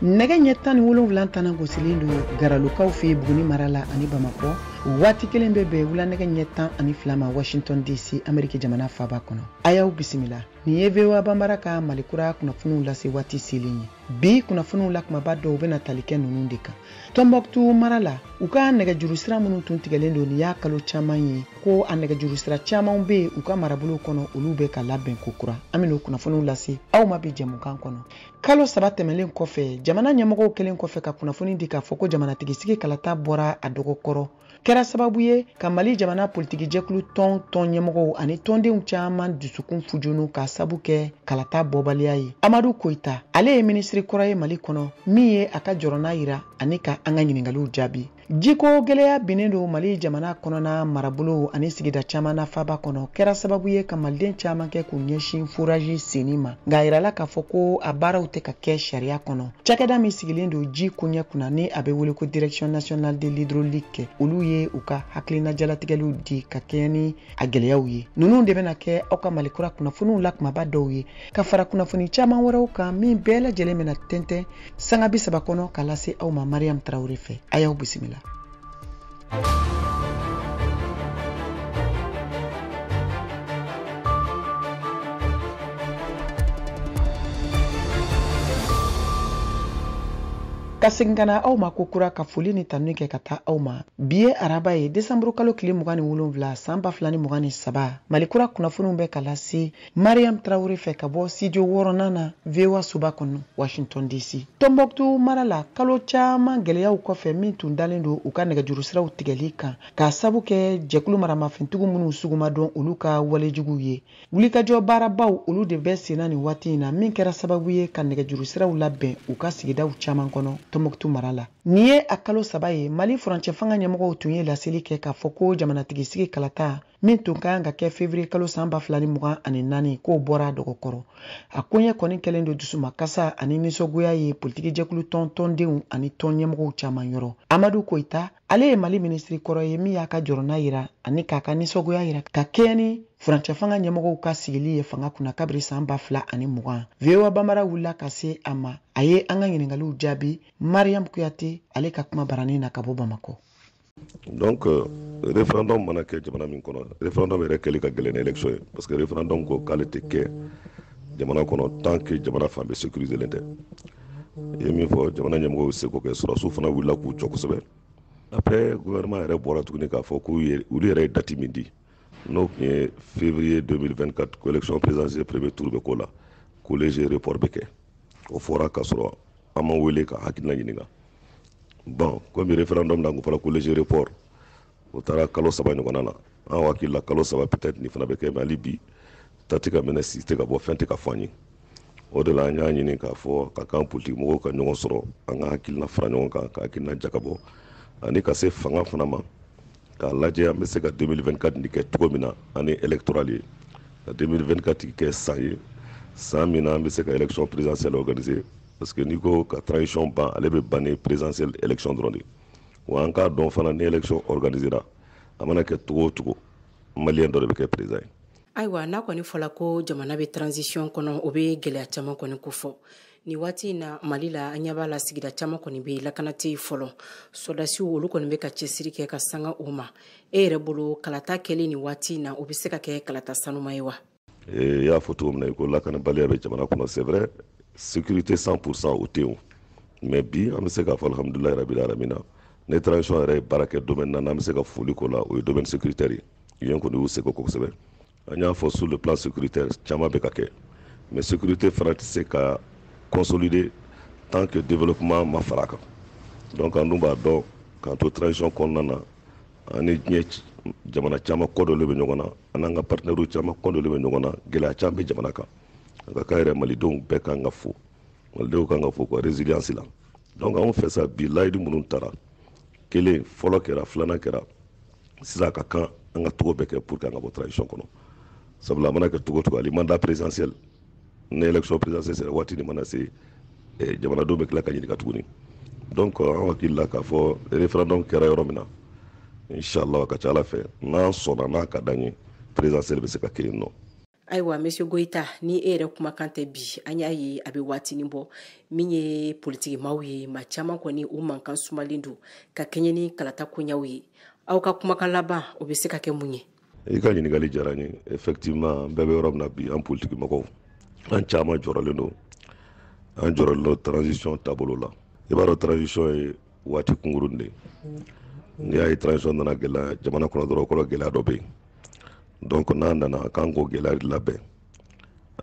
Nɛgɛ ɲɛ 17 tana gosilen don Garalokaw fɛ Buguni mara la ani Bamakɔ. O waati kelen bɛ bɛn wula nɛgɛ ɲɛ 12 ma Washington DC, Ameriki jamana faaba kɔnɔ. A y'aw bisimila. Nin ye VOA Banbara ka Mali kura kunnafoniw lase waati selen ye. Bi kunnafoniw la kumaba dɔw bɛna tali kɛ ninnu de kan. Tɔnbɔkutu mara la, u ka nɛgɛjuru sira minnu tun tigɛlen don nin y'a kalo caman ye ko a nɛgɛjuru sira caman bɛ yen u ka marabolow kɔnɔ, olu bɛ ka labɛn ko kura. An bɛn'o kunnafoniw lase aw ma bi jɛmukan kɔnɔ. Kalo 3 tɛmɛlen kɔfɛ, jamana ɲɛmɔgɔw kɛlen kɔfɛ ka kunnafoni di k'a fɔ ko jamanatigisigi kalata bɔra a dɔgɔkɔrɔ, kɛra sababu ye ka Mali jamana politikijɛkulu tɔn tɔn ɲɛmɔgɔw ani tɔndenw caman dusukun fujunu k'a sabu kɛ kalata bɔbaliya ye. Amadu Koyita, ale ye minisiri kɔrɔ ye Mali kɔnɔ, min ye a ka jɔrɔna yira ani ka an ka ɲininkaliw jaabi. Jiko gɛlɛya binnen don Mali jamana kɔnɔna marabolow ani sigida caman na faaba kɔnɔ, kɛra sababu ye ka maliden caman kɛ k'u ɲɛsin forage senni ma, nka a yirala k'a fɔ ko a baaraw tɛ ka kɛ sariya kɔnɔ. Cakɛda min sigilen don ji koɲɛ kunna ni a bɛ wele ko Direction nationale de l'hydraulique, olu ye u ka hakilina jalatigɛliw di ka kɛɲɛ ni a gɛlɛyaw ye. Ninnu de bɛna kɛ aw ka Mali kura kunnafoniw la kumaba dɔw ye, ka fara kunnafoni caman wɛrɛw kan min bɛɛ lajɛlen bɛna tɛntɛn sanga 30 kɔnɔ ka lase aw ma Mariam Traoré fɛ. A y'aw bisimila. Ka segin ka na aw ma ko kura ka foli ni tanuni kɛ ka taa aw ma. Bi ye araba ye, desanburu kalo tile 27 san 2023. Mali kura kunnafoniw bɛ ka lase Mariam Traoré fɛ ka bɔ studio wɔɔrɔnan na VOA soba kɔnɔ Washington DC. Tɔnbɔkutu mara la, kalo caman gɛlɛyaw kɔfɛ min tun dalen don u ka nɛgɛjuru siraw tigɛli kan k'a sabu kɛ jɛkulu maramafɛntigiw minnu sugu ma dɔn olu ka walejuguw ye. Wulikajɔ baarabaw olu de bɛ senna nin waati in na min kɛra sababu ye ka nɛgɛjuru siraw labɛn u ka sigidaw caman kɔnɔ Tɔnbɔkutu mara la. Nin ye a kalo 3 ye Mali furancɛ fanga ɲɛmɔgɔw tun ye laseli kɛ k'a fɔ ko jamanatigisigi kalata min tun ka kan ka kɛ février kalo san 2024 k'o bɔra a dɔgɔkɔrɔ. A koɲɛ kɔni kɛlen don dusumakasa ani nisɔngoya ye politikijɛkulu tɔn tɔndenw ani tɔn ɲɛmɔgɔw caman yɔrɔ. Amadu Koyita, ale ye Mali minisiri kɔrɔ ye min y'a ka jɔrɔna yira ani k'a ka nisɔngoya yira ka kɛɲɛ ni furancɛ fanga ɲɛmɔgɔw ka sigili ye fanga kunna kabiri san 2020. VOA Banbara wulila ka se a ma, a ye an ka ɲininkaliw jaabi. Mariam Kuyate, ale ka kuma baranin na ka bɔ Bamakɔ. Donc, référendum mana kɛ jamana min kɔnɔ, référendum yɛrɛ kɛli ka gɛlɛn ni élection ye, parce que référendum ko k'ale tɛ kɛ jamana kɔnɔ tant que jamana fan bɛɛ sécurisé len tɛ. I ye min fɔ, jamana ɲɛmɔgɔw seko kɛ, sɔrɔdasiw fana wulila k'u jɔ kosɛbɛ. Après, gouvernement yɛrɛ bɔra tuguni k'a fɔ k'u ye olu yɛrɛ ye date min di, n'o tun ye février 2024, ko élection présidentielle premier tour bɛ k'o la, ko léger report bɛ kɛ. O fɔra k'a sɔrɔ an ma wele ka hakilina ɲininka. Bon, komi référendum na kun fɔra ko léger report, o taara kalo 3 ɲɔgɔnna na. An hakili la kalo 3 peut-être nin fana bɛ kɛ, mais hali bi ta tɛ ka minɛ, si tɛ ka bɔ, fɛn tɛ ka fɔ an ye. O de la an y'a ɲini k'a fɔ ka kan politique mɔgɔw ka ɲɔgɔn sɔrɔ, an ka hakilina fara ɲɔgɔn kan, ka hakilina jakabɔ, ani ka se fanga fana ma k'a lajɛ an bɛ se ka 2024 nin kɛ cogo min na année électorale ye, ka 2024 kɛ san ye, san min na an bɛ se ka élection présidentielle organiser, parce que n'i ko ka transition ban, ale bɛ ban ni présidentielle élection dɔrɔn de. Wa an k'a dɔn fana ni élection organisera, a mana kɛ cogo o cogo, malien dɔ de bɛ kɛ président ye. Ayiwa, n'a kɔni fɔla ko jamana bɛ transition kɔnɔ, o bɛ gɛlɛya caman kɔni kofɔ. Nin waati in na Mali la, an ɲɛ b'a la sigida caman kɔni bɛ yen, lakana tɛ yen fɔlɔ. Sɔrɔdasiw olu kɔni bɛ ka cɛsiri kɛ ka sanga o ma. E yɛrɛ bolo, kalata kɛlen nin waati in na, o bɛ se ka kɛ kalata sanuma ye wa? I y'a fɔ cogo min na, i ko lakanabaliya bɛ jamana kɔnɔ, c'est vrai, sécurité 100% o tɛ yen. Mais bi an bɛ se k'a fɔ alhamdulilayi rabil alamina, ni transition yɛrɛ ye baara kɛ domaine na, n'an bɛ se ka foli k'o la, o ye domaine sécuritaire ye. Yen kɔni y'u seko kosɛbɛ. An y'a fɔ sur le plan sécuritaire caman bɛ ka kɛ, mais sécurité fana tɛ se ka consolider tant que développement ma fara a kan. Donc an dun b'a dɔn k'an to transition kɔnɔna na, an ni diɲɛ jamana caman kɔ dɔlen bɛ ɲɔgɔn na, an n'an ka partenaires caman kɔ dɔlen bɛ ɲɔgɔn na, gɛlɛya caman bɛ jamana kan. A ka kan yɛrɛ malidenw bɛɛ kan ka fo, malidenw kan ka fo u ka résilience la. Donc anw fɛ sa bi, layidu minnu tara, kelen fɔlɔ kɛra, filanan kɛra, sisan a ka kan an ka togo bɛɛ kɛ pour que an ka bɔ transition kɔnɔ. Sabula a mana kɛ cogo o cogo, hali mandat présidentiel ni élection présidentielle sera, waati nin mana se, jamanadenw bɛ tila ka ɲininka tuguni. Donc an hakili la k'a fɔ référendum kɛra yɔrɔ min na, inshallah a ka ca Ala fɛ, n'an sɔnna, n'a ka d'an ye, présidentielle bɛ se ka kɛ yen nɔ. Ayiwa monsieur Goyita, ni e yɛrɛ kumakan tɛ bi, an y'a ye a bɛ waatinin bɔ, min ye politikimaw ye, maa caman kɔni u mankan sumalen don ka kɛɲɛ ni kalata koɲaw ye. Aw ka kumakan laban, o bɛ se ka kɛ mun ye? I ka ɲininkali diyara n ye. Effectivement, an bɛɛ bɛ yɔrɔ min na bi, an politiki mɔgɔw, an caman jɔrɔlen don, an jɔrɔlen don transition taabolo la. I b'a dɔn, transition ye waati kunkuruni de ye. N'i y'a ye transition nana gɛlɛya jamana kɔnɔ dɔrɔn, o kɔrɔ gɛlɛya dɔ bɛ yen. Donc n'a nana, k'an k'o gɛlɛya de labɛn.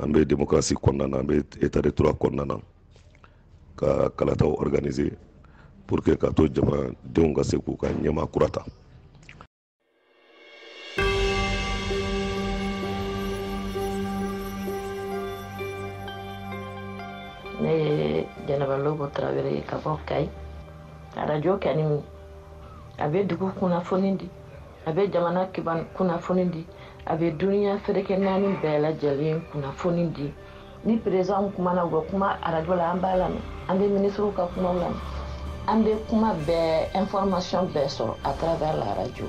An bɛ démocratie kɔnɔna na, an bɛ état de droit kɔnɔna na, ka kalataw organiser pour que ka to jamanadenw ka se k'u ka ɲɛmaa kura ta. Ne ye Jɛnɛba Lobo Tarawele ye ka bɔ Kayi. Arajo kɛni, a bɛ dugu kunnafoni di, a bɛ jamana kunnafoni di, a bɛ duniya ferekɛ naani bɛɛ lajɛlen kunnafoni di. Ni président kumana, u bɛ kuma arajo la, an b'a lamɛn. An bɛ minisiriw ka kumaw lamɛn, an bɛ kuma bɛɛ, information bɛɛ sɔrɔ à travers la radio.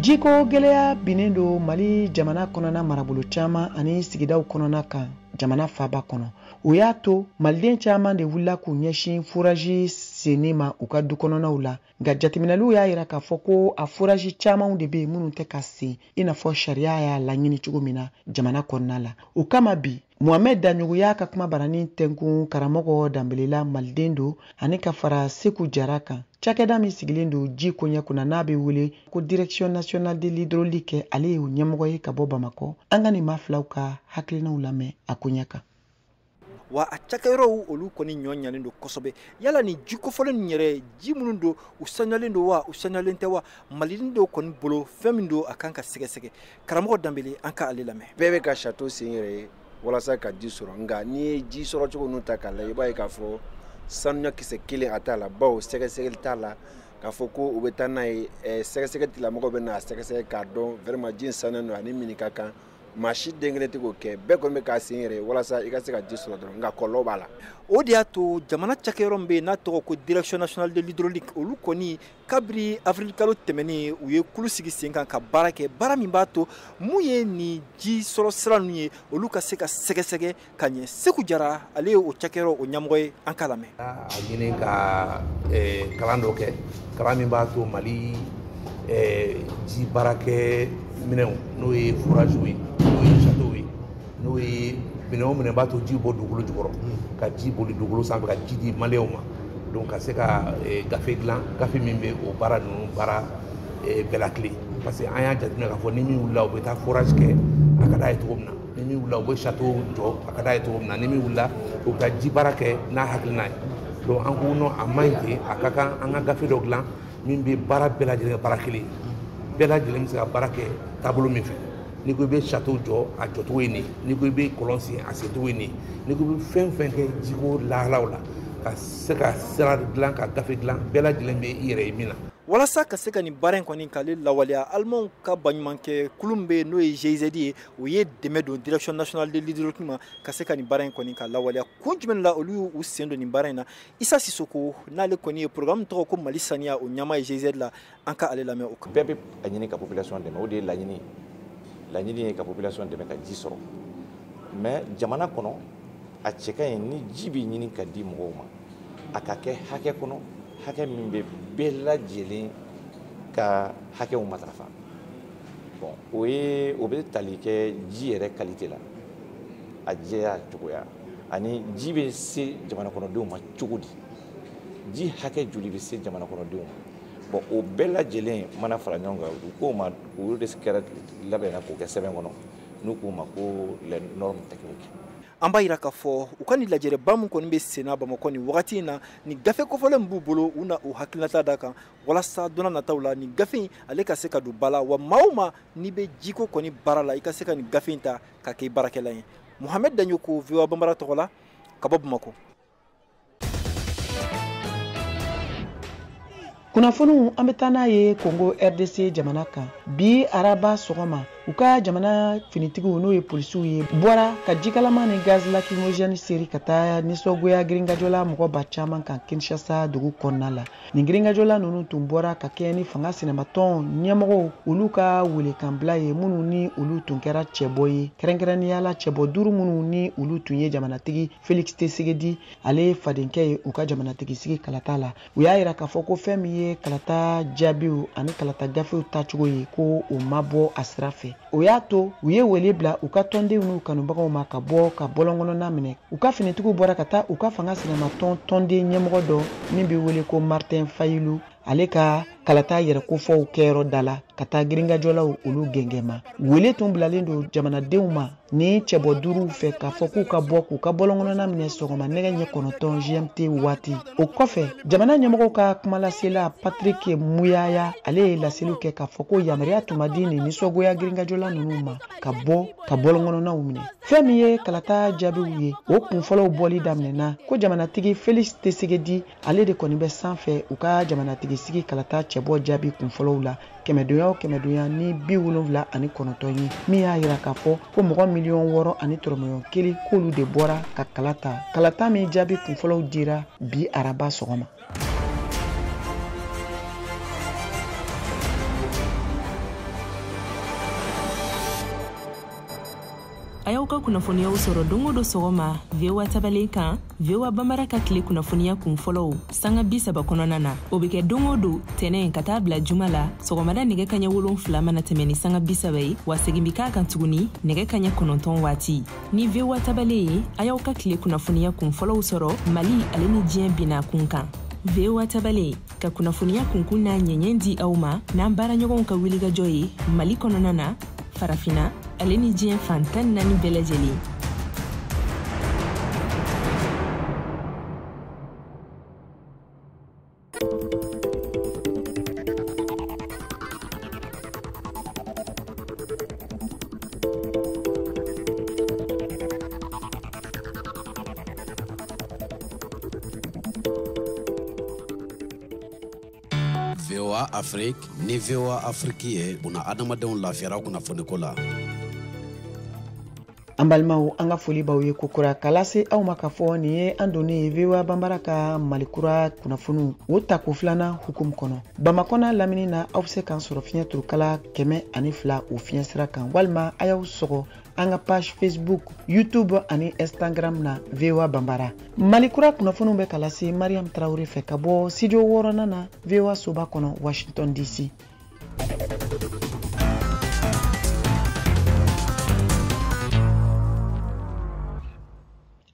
Jiko gɛlɛya binnen don Mali jamana kɔnɔna marabolo caman ani sigidaw kɔnɔna kan jamana faba kɔnɔ. O y'a to maliden caman de wulila k'u ɲɛsin forage senni ma u ka du kɔnɔnaw la. Nka jateminɛliw y'a yira k'a fɔ ko a forage camanw de bɛ yen minnu tɛ ka sen i n'a fɔ sariya y'a laɲini cogo min na jamana kɔnɔna la. O kama bi, Mohamed Daɲogo y'a ka kuma barani tɛnkun karamɔgɔ Danbelela, maliden don, ani ka fara Seku Jara kan, cakɛda min sigilen don ji koɲɛ kunna n'a bɛ wele ko Direction nationale de l'hydraulique, ale ye o ɲɛmɔgɔ ye ka bɔ Bamakɔ. An ka nin maa filaw ka hakilinaw lamɛn a koɲɛ kan. Wa a cakɛyɔrɔw, olu kɔni ɲɔ ɲanen don kosɛbɛ. Yala ni ji kofɔlen ninnu yɛrɛ, ji minnu don, u sanuyalen don wa, u sanuyalen tɛ wa? Maliden dɔw kɔni bolo, fɛn min don, a kan ka sɛgɛsɛgɛ. Karamɔgɔ Danbele, an ka ale lamɛn. Bɛɛ bɛ ka château sen yɛrɛ ye walasa ka ji sɔrɔ, nka n'i ye ji sɔrɔ cogo ninnu ta k'a lajɛ, i b'a ye k'a fɔ sanuya kisɛ kelen a t'a la, bawo sɛgɛsɛgɛli t'a la k'a fɔ ko u bɛ taa n'a ye sɛgɛsɛgɛ tigilamɔgɔw bɛ n'a sɛgɛsɛgɛ k'a dɔn vraiment ji in sanuya don ani min ka kan. Maa si den kelen tɛ k'o kɛ. Bɛɛ kɔni bɛ k'a sen yɛrɛ ye walasa i ka se ka ji sɔrɔ dɔrɔn, nka kɔlɔlɔ b'a la. O de y'a to jamana cakɛyɔrɔ min bɛ yen n'a tɔgɔ ko Direction nationale de l'hydraulique, olu kɔni kabiri avril kalo tɛmɛnen, u ye kulu sigi sen kan ka baara kɛ, baara min b'a to mun ye nin ji sɔrɔ sira ninnu ye, olu ka se ka sɛgɛsɛgɛ ka ɲɛ. Seku Jara, ale ye o cakɛyɔrɔ o ɲɛmɔgɔ ye, an k'a lamɛn. A ɲini ka kalan dɔ kɛ, kalan min b'a to Mali ji baarakɛ minɛnw, n'o ye forage ye, n'o ye château ye, n'o ye minɛn o minɛn b'a to ji bɔ dugukolo jukɔrɔ ka ji boli dugukolo sanfɛ ka ji di maliyɛnw ma. Donc ka se ka gafe dilan, gafe min bɛ o baara ninnu baara bɛɛ la tile, parce que an y'a jateminɛ k'a fɔ ni min wulila, u bɛ taa forage kɛ, a ka d'a ye cogo min na, ni min wulila, u bɛ château jɔ, a ka d'a ye cogo min na, ni min wulila, u bɛ taa ji baara kɛ n'a hakilina ye. Donc an ko non, a man ɲi ten, a ka kan an ka gafe dɔ dilan min bɛ baara bɛɛ lajɛlen kɛ baara kelen ye, bɛɛ lajɛlen bɛ se ka baara kɛ taabolo min fɛ. N'i ko i bɛ château jɔ, a jɔcogo ye nin ye. N'i ko i bɛ kɔlɔn sen, a sencogo ye nin ye. N'i ko i bɛ fɛn fɛn kɛ jiko lahalaw la, ka se ka sira dilan, ka gafe dilan, bɛɛ lajɛlen bɛ i yɛrɛ ye min na. Walasa ka se ka nin baara in kɔni k'ale lawaleya, alimanw ka baɲumankɛ kulu min bɛ yen n'o ye GIZ ye, o ye dɛmɛ don Direction nationale de l'hydraulique ma ka se ka nin baara in kɔni ka lawaleya. Kun jumɛn la olu y'u sen don nin baara in na? Isa Sisoko, n'ale kɔni ye programme tɔgɔ ko Mali saniya, o ɲɛmaa ye GIZ la, an ka ale lamɛn o kan. Bɛɛ bɛ a ɲini ka population dɛmɛ, o de ye laɲini ye. Laɲini ye ka population dɛmɛ ka ji sɔrɔ, mais jamana kɔnɔ a cɛ ka ɲi ni ji bɛ ɲini ka di mɔgɔw ma, a ka kɛ hakɛ kɔnɔ, hakɛ min bɛ bɛɛ lajɛlen ka hakɛw matarafa. Bon, o ye o bɛ tali kɛ ji yɛrɛ qualité la, a jɛya cogoya, ani ji bɛ se jamana kɔnɔdenw ma cogo di, ji hakɛ joli bɛ se jamana kɔnɔdenw ma. Bon, o bɛɛ lajɛlen mana fara ɲɔgɔn kan, u k'o ma, o de kɛra labɛnna k'o kɛ sɛbɛn kɔnɔ, n'u k'o ma ko les normes techniques. An b'a yira k'a fɔ u ka nin lajɛrɛba min kɔni bɛ senna Bamakɔ nin wagati in na, nin gafe kofɔlen b'u bolo, u na u hakilinata d'a kan walasa don nataw la nin gafe in ale ka se ka don ba la. Wa maa o maa n'i bɛ jiko kɔni baara la, i ka se ka nin gafe in ta ka kɛ i baarakɛla ye. Mohamed Daɲoko, VOA Banbara tɔgɔ la ka bɔ Bamakɔ. Kunnafoniw, an bɛ taa n'a ye Kongo RDC jamana kan. Bi araba sɔgɔma, U ka jamana finitigiw, n'o ye polisiw ye, bɔra ka jikalama ni gaz lacrymogène seri ka taa nisɔngoya girinkajɔla mɔgɔ ba caman kan Kinshasa dugu kɔnɔna la. Nin girinkajɔla ninnu tun bɔra ka kɛɲɛ ni fanga sinamatɔn ɲɛmɔgɔw olu ka welekanbila ye, minnu ni olu tun kɛra cɛbɔ ye, kɛrɛnkɛrɛnnenya la cɛbɔ 5 minnu ni olu tun ye jamanatigi Felix Tshisekedi ale fadenkɛ ye u ka jamanatigi sigi kalata la. U y'a yira k'a fɔ ko fɛn min ye kalata jaabiw ani kalata gafew tacogo ye, ko o ma bɔ a sira fɛ. O y'a to u ye wele bila u ka tɔndenw n'u kanubagaw ma ka bɔ ka bɔlɔnkɔnɔna minɛ. U ka finitigiw bɔra ka taa u ka fanga sinamatɔn tɔnden ɲɛmɔgɔ dɔ min bɛ wele ko Martin Fayulu, ale ka kalata yɛrɛ kofɔw kɛyɔrɔ da la, ka taa girinkajɔlaw olu gɛngɛma. Wele tun bilalen don jamanadenw ma ni cɛbɔ 5 fɛ k'a fɔ k'u ka bɔ k'u ka bɔlɔnkɔnɔna minɛ sɔgɔma nɛgɛ ɲɛ 9 GMT waati. O kɔfɛ, jamana ɲɛmɔgɔw ka kumalasela Patrick Muyaya ale ye laseliw kɛ k'a fɔ ko yamaruya tun ma di nin nisɔngoya girinkajɔla ninnu ma ka bɔ ka bɔlɔnkɔnɔnaw minɛ. Fɛn min ye kalata jaabiw ye, o kunfɔlɔw bɔli daminɛna ko jamanatigi Felix Tshisekedi ale de kɔni bɛ sanfɛ u ka jamanatigi sigi kalata cɛbɔ jaabi kunfɔlɔw la kɛmɛdonya o kɛmɛdonya ni 79 ye, min y'a yira k'a fɔ ko mɔgɔ 6,1 million k'olu de bɔra ka kala ta, kalata min jaabi kunfɔlɔw dira bi araba sɔgɔma. A y'aw ka kunnafoniyaw sɔrɔ don o don sɔgɔma VOA tabalen kan, VOA Bambara ka tile kunnafoniya kun fɔlɔw sanga 30 kɔnɔna na. O bɛ kɛ don o don tɛnɛ ka taa bila juma la, sɔgɔmada nɛgɛ kaɲɛ 7 mana tɛmɛ ni sanga 30 ye, wa segin bɛ k'a kan tuguni nɛgɛ kaɲɛ 9 waati. Ni VOA tabalen ye, a y'aw ka tile kunnafoniya kun fɔlɔw sɔrɔ Mali ale ni diɲɛ bina kun kan. VOA tabalen ka kunnafoniya kunkun n'a ɲɛɲɛ di aw ma n'an baaraɲɔgɔnw ka wulikajɔ ye Mali kɔnɔna na, Farafina ale ni diɲɛ fan 14 bɛɛ lajɛlen. VOA Afrique ni VOA Afrique ye buna adamadenw lafiyara kunnafoniko la. An balimaw, an ka foli b'aw ye kokura k'a lase aw ma k'a fɔ nin ye an donnen ye VOA Banbara ka Malikura kunnafoniw o tako filanan hukumu kɔnɔ. Bamakɔ n'a lamini na, aw bɛ se k'an sɔrɔ fiɲɛ turukala 102 o fiɲɛ sira kan, walima a y'aw sɔgɔ an ka page Facebook, YouTube ani Instagram na, VOA Banbara. Malikura kunnafoniw bɛ ka lase Mariam Tarawele fɛ ka bɔ studio wɔɔrɔnan na, VOA soba kɔnɔ, Washington DC.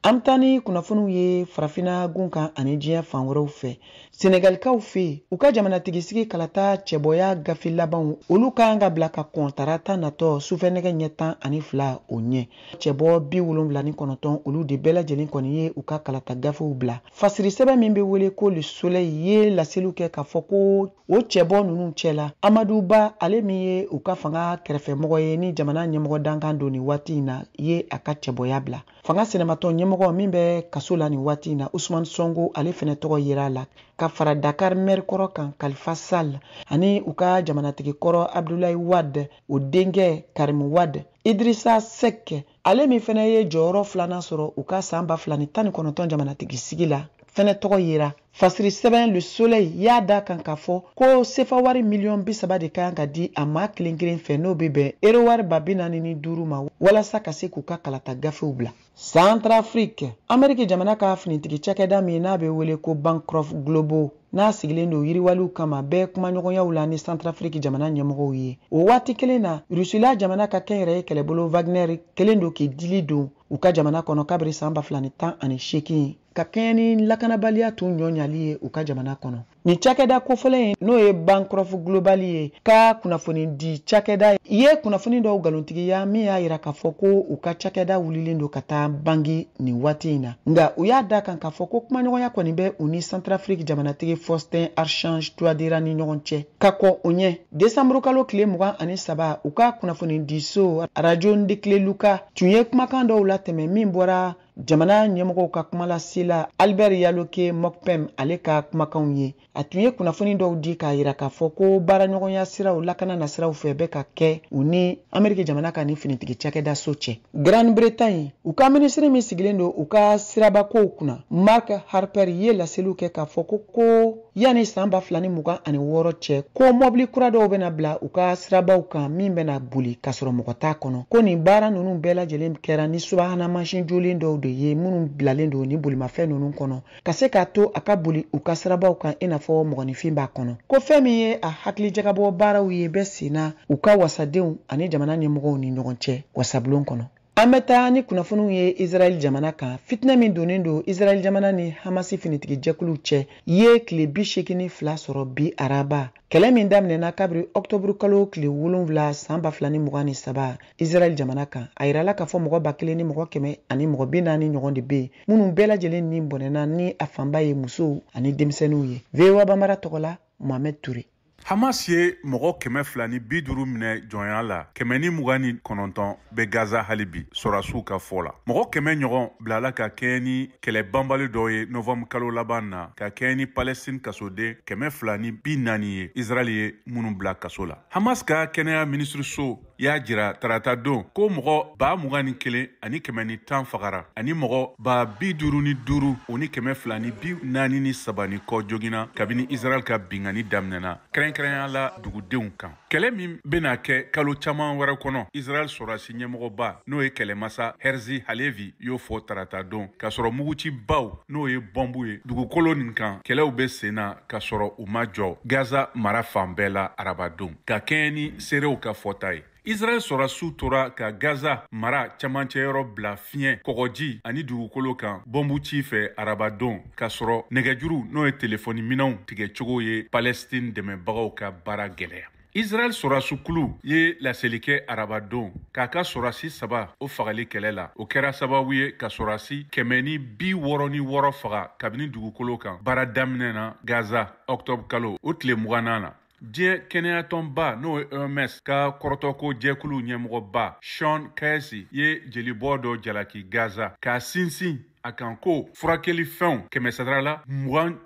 An bɛ taa ni kunnafoniw ye Farafinna gun kan ani diɲɛ fan wɛrɛw fɛ. Senegalikaw fɛ yen, u ka jamanatigisigi kalata cɛbɔya gafe labanw olu ka kan ka bila ka kɔn tarata natɔ sufɛ nɛgɛ ɲɛ 12 o ɲɛ. Cɛbɔ 79 olu de bɛɛ lajɛlen kɔni ye u ka kalata gafew bila. Fasiri sɛbɛn min bɛ wele ko Le Soleil ye laseliw kɛ k'a fɔ ko o cɛbɔ ninnu cɛla, Amadu Ba, ale min ye u ka fanga kɛrɛfɛmɔgɔ ye ni jamana ɲɛmɔgɔ dankan don nin waati in na, ye a ka cɛbɔya bila. Fanga sinamatɔn ɲɛmɔgɔ min bɛ kaso la nin waati in na, Usman Sonko, ale fɛnɛ tɔgɔ yera a la, ka fara Dakar maire kɔrɔ kan Khalifa Sall ani u ka jamanatigi kɔrɔ Abdoulaye Wade o denkɛ Karim Wade. Idrissa Seck, ale min fɛnɛ ye jɔyɔrɔ filanan sɔrɔ u ka san 2019 jamanatigi sigi la, fɛnɛ tɔgɔ yera. Fasiri sɛbɛn Le Soleil y'a da kan k'a fɔ ko sefa wari miliyɔn 30 de kan ka di a maa kelen kelen fɛ, n'o bɛ bɛn ero wari 45 000 ma, walasa ka se k'u ka kalata gafew bila. Centrafrique, Ameriki jamana ka finitigi cakɛda min n'a bɛ wele ko Bancroft Global, n'a sigilen don yiriwaliw kama, bɛɛ kumaɲɔgɔnyaw la ni Centrafrique jamana ɲɛmɔgɔw ye. O waati kelen na, Rusila jamana ka kɛnyɛrɛye kɛlɛbolo Wagner kelen don k'i dili don u ka jamana kɔnɔ kabiri san 2018, ka kɛɲɛ ni lakanabaliya tun ɲɔ ɲali ye u ka jamana kɔnɔ. Nin cakɛda kofɔlen ye, n'o ye Bancroft Global ye, ka kunnafoni di cakɛda ye kunnafoni dɔw nkalontigiya min y'a yira k'a fɔ ko u ka cakɛda wulilen don ka taa Bangi nin waati in na. Nka u y'a da kan k'a fɔ ko kumaɲɔgɔnya kɔni bɛ u ni Centrafrique jamanatigi Faustin Archange Touadéra ni ɲɔgɔn cɛ. Ka kɔn o ɲɛ, desanburu kalo tile 23, u ka kunnafoni diso Radio Ndikle Luka tun ye kumakan dɔw latɛmɛ min bɔra Jamana ɲɛmɔgɔw ka kumalasela Albert Yaloke Mokpem, ale ka kumakanw ye. A tun ye kunnafoni dɔw di k'a yira k'a fɔ ko baaraɲɔgɔnya siraw lakana nasiraw fɛ bɛ ka kɛ u ni Ameriki jamana ka ni finitigi cakɛda so cɛ. Grande Bretagne, u ka minisiri min sigilen don u ka sirabakow kunna, Mark Harper, ye laseliw kɛ k'a fɔ ko yanni san 2026 cɛ, ko mɔbili kura dɔw bɛna bila u ka sirabaw kan min bɛna boli k'a sɔrɔ mɔgɔ t'a kɔnɔ. Ko nin baara ninnu bɛɛ lajɛlen kɛra ni subahana mansin jolen dɔw de ye minnu bilalen don ni bolimafɛn ninnu kɔnɔ, ka se k'a to a ka boli u ka sirabaw kan i n'a fɔ mɔgɔninfin b'a kɔnɔ. Ko fɛn min ye a hakilijagabɔ baaraw ye bɛ sen na u ka wasadenw ani jamana ɲɛmɔgɔw ni ɲɔgɔn cɛ wasabulon kɔnɔ. An bɛ taa ni kunnafoniw ye Israɛl jamana kan. Fitinɛ min donnen don Israɛl jamana ni Hamasi finitigi jɛkuluw cɛ ye tile 82 sɔrɔ bi araba. Kɛlɛ min daminɛna kabiri ɔktɔburu kalo tile 7 san 2023 Israɛl jamana kan, a yirala k'a fɔ mɔgɔ 1140 ɲɔgɔn de bɛ yen minnu bɛɛ lajɛlen ni bɔnɛna, ni a fanba ye musow ani denmisɛnninw ye. VOA Bambara tɔgɔ la, Mohamed Touré. Hamas ye mɔgɔ 250 minɛ jɔnya la, 129 bɛ Gaza hali bi, sɔrɔdasiw ka fɔ la. Mɔgɔ 100 ɲɔgɔn bilala ka kɛɲɛ ni kɛlɛ banbali dɔ ye novembre kalo laban na, ka kɛɲɛ ni Palestine kasoden 240 ye, Israël ye minnu bila kaso la. Hamas ka kɛnɛya minisiriso y'a jira tarata don ko mɔgɔ 21,110 fagara ani mɔgɔ 55,243 ni kɔ joginna kabini Israël ka binkanni daminɛna, kɛrɛnkɛrɛnya la dugudenw kan. Kɛlɛ min bɛna kɛ kalo caman wɛrɛ kɔnɔ, Israël sɔrɔdasi ɲɛmɔgɔba, n'o ye kɛlɛmasa Herzi Halevi, y'o fɔ tarata don, k'a sɔrɔ mugucibaw, n'o ye bɔnbu ye dugukolo nin kan, kɛlɛw bɛ sen na k'a sɔrɔ u ma jɔ Gaza mara fan bɛɛ la arabadon, ka kɛɲɛ ni seerew ka fɔta ye. Israël sɔrɔdasiw tora ka Gaza mara camancɛyɔrɔ bila fiɲɛ, kɔgɔji ani dugukolo kan bɔnbu ci fɛ arabadon, k'a sɔrɔ nɛgɛjuru, n'o ye telefɔni minɛnw tigɛcogo ye, Palestine dɛmɛbagaw ka baara gɛlɛya. Israël sɔrɔdasukulu ye laseli kɛ arabadon k'a ka sɔrɔdasi 3 o fagali kɛlɛ la. O kɛra sababu ye ka sɔrɔdasi 166 faga kabini dugukolo kan baara daminɛ na Gaza octobre kalo o tile 20nan na. Diɲɛ kɛnɛyatɔnba, n'o ye OMS ka kɔrɔtɔko jɛkulu ɲɛmɔgɔba Sean Casey, ye jelibɔ dɔ jalaki Gaza, k'a sinsin a kan ko furakɛli fɛnw 20%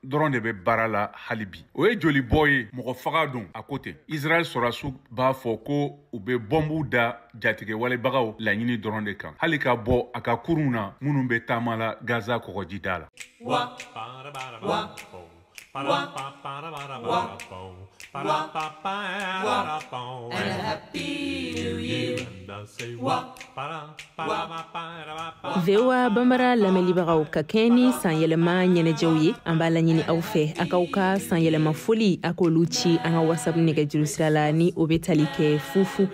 dɔrɔn de bɛ baara la hali bi. O ye jolibɔ ye, mɔgɔ faga don, a ko ten. Israël sɔrɔdasiw b'a fɔ ko u bɛ bɔnbuw da jatigɛwalebagaw laɲini dɔrɔn de kan, hali ka bɔ a ka kurunw na minnu bɛ taama la Gaza kɔgɔjida la. Wa, wa, and a happy new year. VOA Bambara lamɛnlibagaw, ka kɛɲɛ ni sanyɛlɛma ɲɛnajɛw ye, an b'a laɲini aw fɛ a k'aw ka sanyɛlɛma foli, a k'olu ci an ka WhatsApp nɛgɛjuru sira la, ni o bɛ tali kɛ 0 0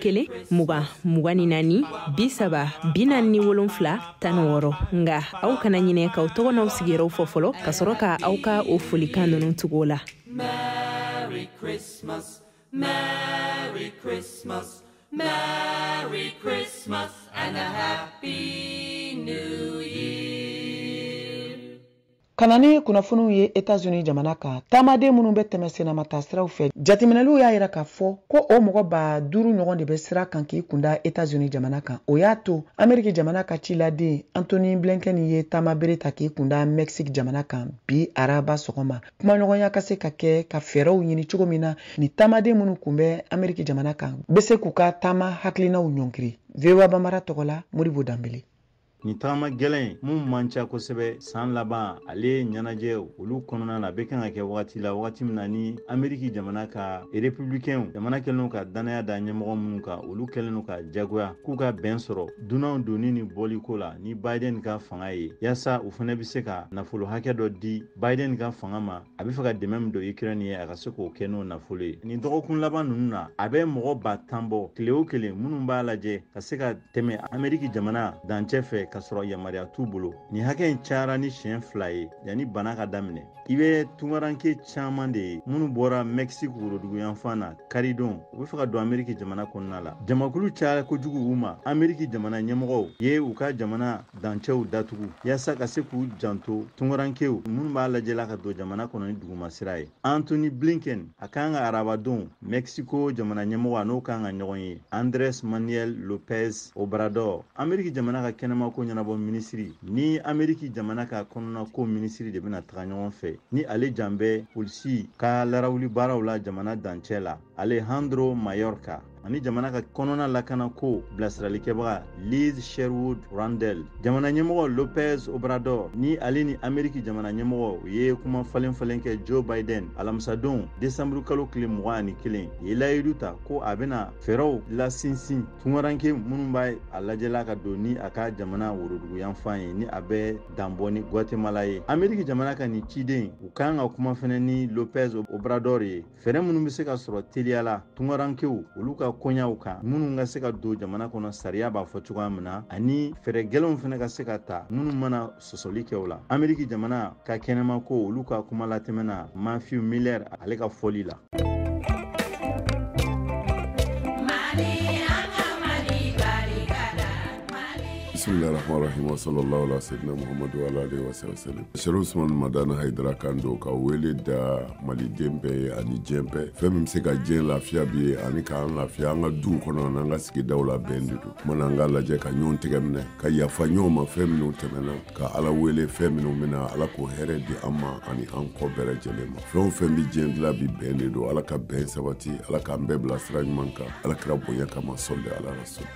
1 20 24 30 47 16. Nga aw kana ɲinɛ k'aw tɔgɔ n'aw sigiyɔrɔw fɔ fɔlɔ, ka sɔrɔ ka aw ka o folikan ninnu tugu o la. Merry Christmas, Merry Christmas, Merry Christmas, and a Happy New Year. Ka na ni kunnafoniw ye Etats-Unis jamana kan, taamaden minnu bɛ tɛmɛ senamata siraw fɛ, jateminɛliw y'a yira k'a fɔ ko o mɔgɔ 5000 ɲɔgɔn de bɛ sira kan k'i kunda Etats-Unis jamana kan. O y'a to Ameriki jamana ka ciladen Antony Blinken ye taama bere ta k'i kunda Mexique jamana kan bi araba sɔgɔma, kumaɲɔgɔnya ka se ka kɛ ka fɛɛrɛw ɲini cogo min na ni taamaden minnu kun bɛ Ameriki jamana kan bɛ se k'u ka taama hakilinaw ɲɔnkiri. VOA Bambara tɔgɔ la, Modibo Danbele. Nin tagama gɛlɛn mun man ca kosɛbɛ san laban ale ɲɛnajɛ olu kɔnɔna na, a bɛ kan ka kɛ wagati la, wagati min na ni Ameriki jamana ka Républicainw jamana kɛlen ka dannaya da ɲɛmɔgɔ minnu kan, olu kɛlen ka jagoya k'u ka bɛn sɔrɔ dunanw donni ni bɔliko la ni Biden ka fanga ye, yaasa u fana bɛ se ka nafolo hakɛ dɔ di Biden ka fanga ma. A bɛ fɛ ka dɛmɛ min don Ukraine ye, a ka se k'o kɛ n'o nafolo ye. Nin dɔgɔkun laban ninnu na, a bɛ mɔgɔ 10,000 bɔ tile o kelen minnu b'a lajɛ ka se ka tɛmɛ Ameriki jamana dancɛ fɛ ka sɔrɔ yamaruya t'u bolo. Nin hakɛ in cayara ni siɲɛ 2 ye yanni bana ka daminɛ. I bɛ tungaranke caman de ye minnu bɔra Mexique woroduguyanfan na karidon, u bɛ fɛ ka don Ameriki jamana kɔnɔna la. Jamakulu cayara kojugu u ma. Ameriki jamana ɲɛmɔgɔw ye u ka jamana dancɛw datugu yaasa ka se k'u janto tungarankew minnu b'a lajɛla ka don jamana kɔnɔ ni dugumasira ye. Antony Blinken, a kan ka arabadon Mexico jamana ɲɛmɔgɔ, a n'o kan ka ɲɔgɔn ye, Andres Manuel Lopez Obrador. Ameriki jamana ka kɛnɛmako ko ɲɛnabɔ minisiri ni Ameriki jamana ka kɔnɔna ko minisiri de bɛna taga ɲɔgɔn fɛ, ni ale jan bɛ polisi ka larawuli baaraw la jamana dancɛ la, Alejandro Mayorkas, ani jamana ka kɔnɔna lakana ko bilasiralikɛbaga Liz Sherwood Randall. Jamana ɲɛmɔgɔ Lopez Obrador ni ale ni Ameriki jamana ɲɛmɔgɔ u ye kuma falen falen kɛ Joe Biden alamisadon desanburu kalo tile 21, ye layidu ta ko a bɛna fɛɛrɛw lasinsin tungaranke minnu b'a a lajɛla ka don ni a ka jamana woroduguyanfan ye, ni a bɛ danbɔ ni Guatemala ye. Ameriki jamana ka nin ciden u kan ka kuma fɛnɛ ni Lopez Obrador ye, fɛɛrɛ minnu bɛ se ka sɔrɔ teliya la tungarankew olu ka koɲaw kan minnu ka se ka don jamana kɔnɔ sariya b'a fɔ cogoya min na, ani fɛɛrɛ gɛlɛnw fɛnɛ ka se ka ta minnu mana sɔsɔli kɛ o la. Ameriki jamana ka kɛnɛma ko olu ka kuma latɛmɛna Matthew Miller ale ka fɔli la. Bismillahirrahmanirrahim wa sallallahu ala sayyidina Muhammad wa ala alihi wa sallam. Sherif Usman Madani Haidara kan don ka wele da maliden bɛɛ ye ani diɲɛ bɛɛ. Fɛn min bɛ se ka diɲɛ lafiya bi ye ani k'an lafiya an ka duw kɔnɔ an'an ka sigidaw la bɛn de don. Kuma na an k'a lajɛ ka ɲɔgɔn tɛgɛ minɛ, ka yafa ɲɔgɔn ma fɛn minnu tɛmɛna, ka Ala wele fɛn minnu bɛna, Ala k'o hɛrɛ di an ma ani an kɔ bɛɛ lajɛlen ma. Fɛn o fɛn bɛ diɲɛ dilan bi bɛn de don. Ala ka bɛn sabati, Ala k'an bɛɛ bila sira ɲuman kan, Ala kira bonya kama, sɔli ala rasul.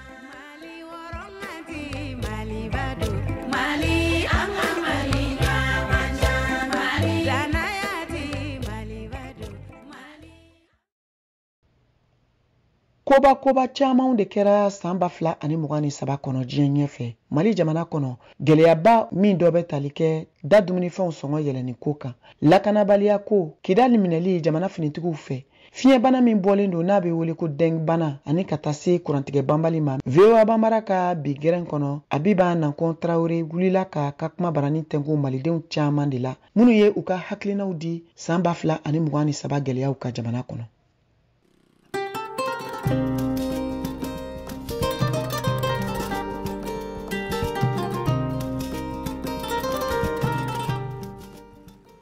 Koba koba camanw de kɛra san 2023 kɔnɔ diɲɛ ɲɛfɛ. Mali jamana kɔnɔ, gɛlɛyaba min dɔ bɛ tali kɛ da dumunifɛnw sɔngɔ yɛlɛnni ko kan, lakanabaliya ko, Kidali minɛli jamana finitigiw fɛ, fiɲɛbana min bɔlen don n'a bɛ wele ko dengue bana, ani ka taa se kurantigɛ banbali ma. VOA Banbara ka bi gɛrɛn kɔnɔ, Abiba Nankɔn Tarawele wulila k'a ka kuma barani tɛnku malidenw caman de la, minnu ye u ka hakilinaw di san 2023 gɛlɛyaw ka jamana kɔnɔ.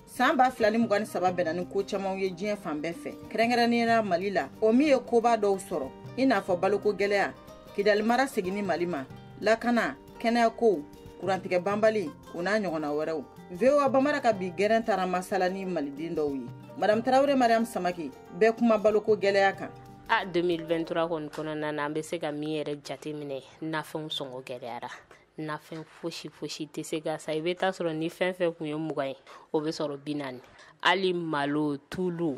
San 2023 bɛnna ni ko camanw ye diɲɛ fan bɛɛ fɛ, kɛrɛnkɛrɛnnenya la Mali la, o min ye koba dɔw sɔrɔ, i n'a fɔ baloko gɛlɛya, Kidali mara seginni Mali ma, lakana, kɛnɛyakow, kurantigɛ banbali, o n'a ɲɔgɔnna wɛrɛw. VOA Banbara ka bi gɛrɛn taara masala ni maliden dɔw ye. Madame Tarawele Mariam Samake bɛɛ kuma baloko gɛlɛya kan. A 2023 kɔni kɔnɔna na, an bɛ se ka min yɛrɛ jateminɛ, nafɛnw sɔngɔ gɛlɛyara. Nafɛn fosi fosi tɛ se ka san. I bɛ taa sɔrɔ ni fɛn fɛn kun ye 20 ye, o bɛ sɔrɔ 40. Hali malo, tulu,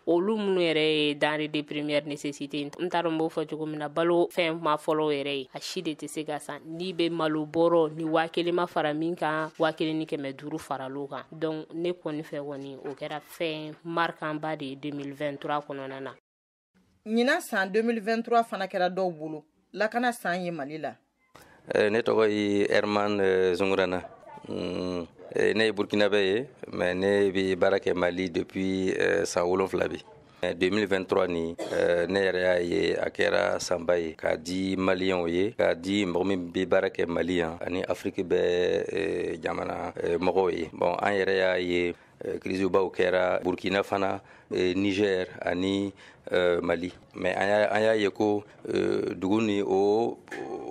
olu minnu yɛrɛ ye denrée de première nécessité, n t'a dɔn n b'o fɔ cogo min na, balo fɛn ma fɔlɔ yɛrɛ ye, a si de tɛ se ka san. N'i bɛ malo bɔrɔ ni 1000 ma fara min kan, 1500 faral'o kan. Donc ne kɔni fɛ kɔni, o kɛra fɛn marquant ba de ye 2023 kɔnɔna na. Ɲinan san 2023 fana kɛra dɔw bolo lakana san ye Mali la. Ne tɔgɔ ye Herman Zungurana. Ne ye Burkinabɛ ye, mais ne bɛ baara kɛ Mali depuis san 7 bi. 2023 ni ne yɛrɛ y'a ye a kɛra sanba ye k'a di maliyɛnw ye, k'a di mɔgɔ min bɛ baara kɛ Mali yan ani Afiriki bɛɛ jamana mɔgɔw ye. Bon, an yɛrɛ y'a ye kirisibaw kɛra Burkina fana, Niger ani Mali. Mais an y'a ye ko dugu ni o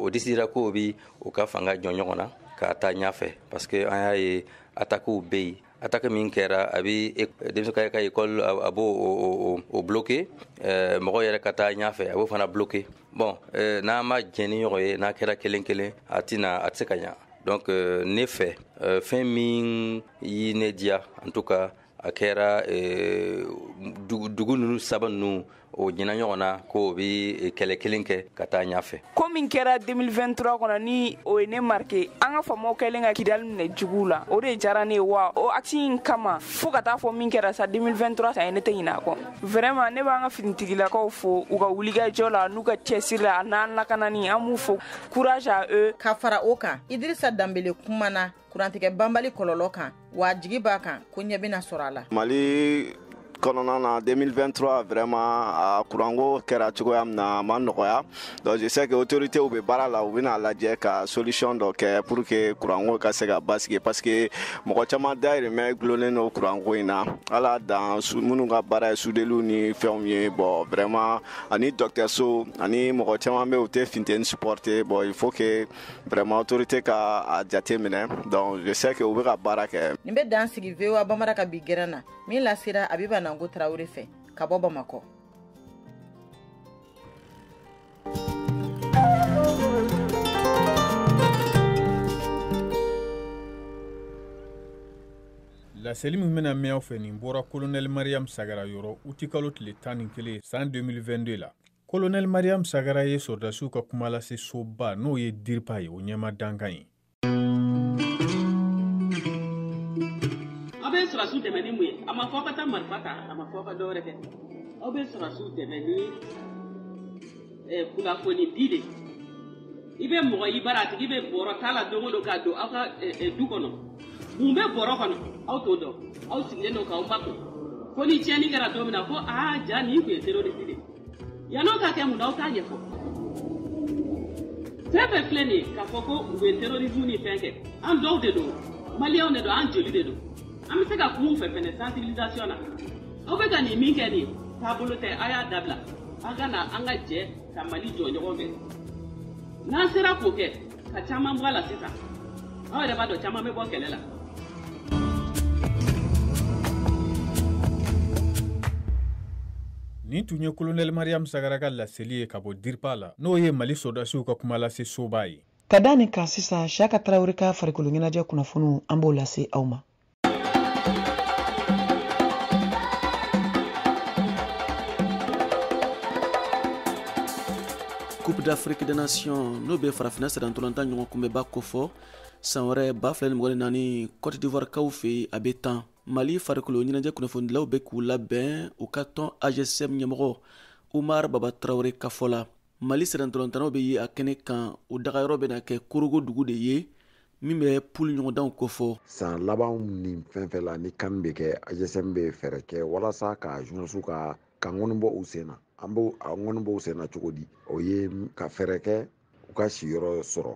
décidera ko bi o ka fanga jɔ ɲɔgɔn na ka taa ɲɛfɛ, parce que an y'a ye attaquew bɛ yen. Attaque min kɛra, a bɛ denmisɛn ka école a b'o o bloqué, mɔgɔ yɛrɛ ka taa ɲɛfɛ a b'o fana bloqué. Bon, n'an ma jɛn ni ɲɔgɔn ye, n'a kɛra kelen kelen, a tɛna a tɛ se ka ɲa. Donc ne fɛ, fɛn min ye ne diya, en tout cas a kɛra dugu ninnu saba ninnu o ɲina ɲɔgɔn na ko o bɛ kɛlɛ kelen kɛ ka taa ɲɛfɛ. Ko min kɛra 2023 kɔnɔ ni o ye ne marqué, an ka faamaw kɛlen ka Kidali minɛ juguw la, o de diyara ne ye. Wa o acte in kama, fo ka taa fɔ min kɛra sa 2023 san ye, ne tɛ ɲinɛ a kɔ. Vraiment ne b'an ka finitigilakaw fo u ka wulikajɔ la n'u ka cɛsiri la n'an lakanani, an b'u fo. Courage à eux. Ka fara o kan, Idrissa Dambele kumana kurantigɛ banbali kɔlɔlɔ kan, wa jigi b'a kan ko ɲɛ bɛna sɔrɔ a la. Mali kɔnɔna na, 2023, vraiment, a kuranko kɛra cogoya min na, a ma nɔgɔya. Donc je sais que autorités bɛ baara la, u bɛna lajɛ ka solution dɔ kɛ pour que kuranko ka se ka basigi, parce que mɔgɔ caman dayirimɛ gulonnen don kuranko in na, ala dan minnu ka baara ye sudeliw ni fɛnw ye. Bon, vraiment, ani dɔgɔtɔrɔso ani mɔgɔ caman bɛ, u tɛ funteni supporter. Bon, il faut que vraiment autorité ka a jate minɛ. Donc je sais que u bɛ ka baara kɛ. Nin bɛ dan sigi VOA Bambara ka bi gɛrɛn na, min lasera Abiba Nango Tarawele fɛ ka bɔ Bamakɔ. Laseli min bɛna mɛn aw fɛ, nin bɔra Kolonɛli Mariam Sagara yɔrɔ utikalo tile 11 san 2022 la. Kolonɛli Mariam Sagara ye sɔrɔdasiw ka kumalase soba, n'o ye DIRPA ye, o ɲɛma dankan ye. Aw bɛ sɔrɔdasiw dɛmɛ ni mun ye? A ma fɔ aw ka taa marifa ta, a ma fɔ aw ka dɔwɛrɛ kɛ. Aw bɛ sɔrɔdasiw dɛmɛ ni kunnafoni di de. I bɛ mɔgɔ i bara, a tigi bɛ bɔrɔ t'a la don o don k'a don aw ka du kɔnɔ. Mun bɛ bɔrɔ kɔnɔ? Aw t'o dɔn. Aw sigilen don k'aw makun. Fo ni tiɲɛni kɛra don min na, ko aa, ja nin tun ye terroriste de ye. Yann'o ka kɛ, mun na aw t'a ɲɛfɔ? Fɛn fɛn filɛ nin ye k'a fɔ ko u bɛ terrorisme ni fɛn kɛ, an dɔw de don, maliyɛnw de don, an joli de don. An bɛ se ka kuma u fɛ fɛnɛ sensibilisation na. Aw bɛ ka nin min kɛ nin ye, taabolo tɛ, a y'a dabila. An ka na an ka jɛ ka Mali jɔ ɲɔgɔn fɛ. N'an sera k'o kɛ, ka caman bɔ a la sisan, aw yɛrɛ b'a dɔn caman bɛ bɔ kɛlɛ la. Nin tun ye Kolonɛli Mariam Sagara ka laseli ye ka bɔ DIRPA la, n'o ye Mali sɔrɔdasiw ka kumalase soba ye. Ka da nin kan sisan, Siyaka Tarawele ka farikolo ɲɛnajɛ kunnafoniw, an b'o lase aw ma. Coupe d'Afrique des Nations, n'o bɛ farafinna sennantolatan ɲɔgɔn kunbɛnba kofɔ san wɛrɛ 2024 Côte d'Ivoire kaw fɛ yen, a bɛ tan. Mali farikolo ɲɛnajɛ kunnafonidilaw bɛ k'u labɛn u ka tɔn AJSM ɲɛmɔgɔ Umar Baba Tarawele ka fɔ la. Mali sennantolatannaw bɛ ye a kɛnɛ kan, o dagayɔrɔ bɛna kɛ Korogo dugu de ye min bɛ poule ɲɔgɔndanw kofɔ. San labanw ni fɛn fɛn la ni kan bɛ kɛ, AJSM bɛ fɛɛrɛ kɛ walasa ka journaliste ka ŋɔni bɔ u sen na. An b'o a ŋɔni bɔ u sen na cogo di? O ye ka fɛɛrɛ kɛ u ka siyɔrɔ sɔrɔ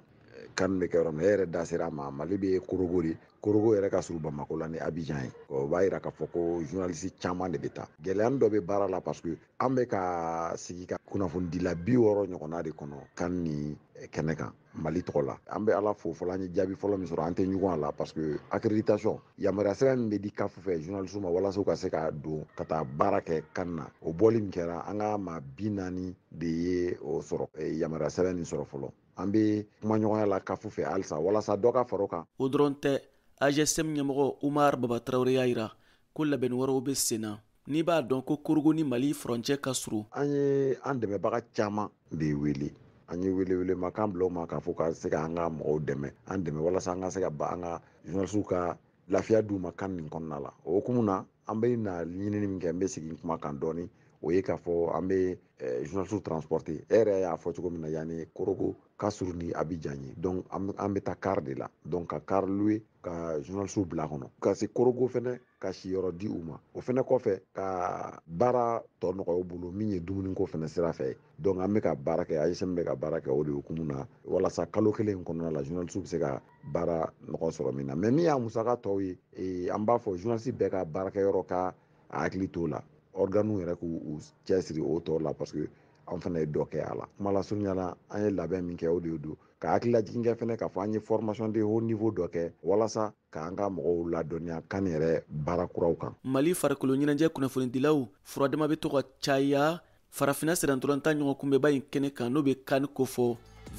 kan bɛ kɛ yɔrɔ min. E yɛrɛ da sera a ma, Mali bɛ Korogo de. Korogo yɛrɛ ka surun Bamakɔ la ni Abidjan ye. O b'a yira k'a fɔ ko journaliste caman de bɛ taa. Gɛlɛya dɔ bɛ baara la, parce que an bɛ ka sigi ka kunnafonidila 60 ɲɔgɔnna de kɔnɔ kan ni kɛnɛ kan Mali tɔgɔ la. An bɛ Ala fo fɔlɔ, an ye jaabi fɔlɔ min sɔrɔ, an tɛ ɲugun a la, parce que accréditation, yamaruya sɛbɛn min bɛ di CAF fɛ journaliste ma walasa u ka se ka don ka taa baara kɛ kan na, o bɔli min kɛra, an ka maa 40 de ye o sɔrɔ, yamaruya sɛbɛn nin sɔrɔ fɔlɔ. An bɛ kumaɲɔgɔnya la CAF fɛ halisa walasa dɔ ka fara o kan. O dɔrɔn tɛ, AJSM ɲɛmɔgɔ Umar Baba Tarawele y'a yira ko labɛnni wɛrɛw bɛ sen na. N'i b'a dɔn ko Korogo ni Mali furancɛ ka surun. An ye an dɛmɛbaga caman de wele. An ye welewelemakan bila u ma k'a fɔ ka se k'an ka mɔgɔw dɛmɛ, an dɛmɛ walasa an ka se ka ba an ka journaliste ka lafiya d'u ma kan nin kɔnɔna la. O hukumu na, an bɛ na ɲinini min kɛ, n bɛ segin kuma kan dɔɔni, o ye k'a fɔ an bɛ journaliste transporter. E yɛrɛ y'a fɔ cogo min na, yanni Korogo ka surun ni Abidjan ye, donc an bɛ taa car de la, donc ka car louer ka journaliste bila kɔnɔ ka se Korogo fɛnɛ, ka siyɔrɔ di u ma. O fɛnɛ kɔfɛ, ka baara tɔ nɔgɔya u bolo min ye dumuniko fɛnɛ sira fɛ. Donc an bɛ ka baara kɛ, AJSM bɛ ka baara kɛ o de hukumu na, walasa kalo kelen in kɔnɔna la journaliste bɛ se ka baara nɔgɔ sɔrɔ min na. Mais min y'a musaka tɔw ye, an b'a fɔ journaliste bɛɛ ka baarakɛyɔrɔ ka a hakili t'o la, organes yɛrɛ k'u cɛsiri o tɔ la, parce que an fana ye dɔ kɛ a la. Kuma lasurunya la, an ye labɛn min kɛ, o de don ka hakililajigin kɛ fɛnɛ k'a fɔ an ye formation de haut niveau dɔ kɛ walasa k'an ka mɔgɔw ladɔnniya kan yɛrɛ baara kuraw kan. Mali farikolo ɲɛnajɛ kunnafonidilaw furadama bɛ to ka caya farafinna sennantolatan ɲɔgɔn kunbɛnba in kɛnɛ kan, n'o bɛ CAN kofɔ.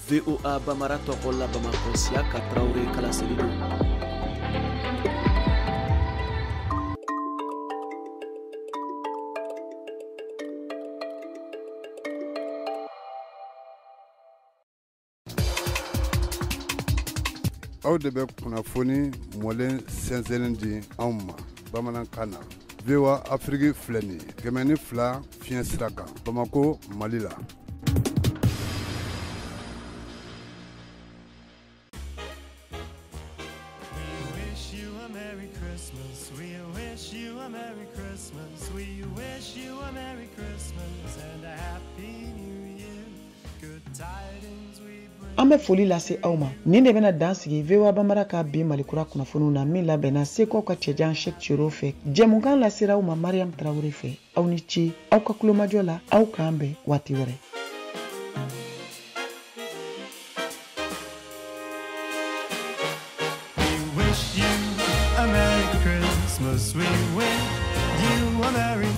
VOA Bambara tɔgɔ la Bamakɔ, Siyaka Tarawele kalaseli don. Aw de bɛ kunnafoni mɔlen sɛnsɛnnen di anw ma bamanankan na. VOA Afrique filɛ nin ye 102 fiɲɛ sira kan, Bamakɔ, Mali la. We wish you a Merry Christmas. We wish Wish you a Merry Christmas. We wish you a Merry Christmas and a Happy New Year. Good tidings we bring. An bɛ foli lase aw ma. Nin de bɛna dan sigi VOA Bambara ka bi Malikura kunnafoniw na, min labɛnna Segukaw ka cɛjan Shek Cero fɛ. Jɛmukan lasera aw ma Mariam Tarawele fɛ. Aw ni ce aw ka kulomajɔ la. Aw k'an bɛn waati wɛrɛ. We wish you a Merry Christmas. We wish you a Merry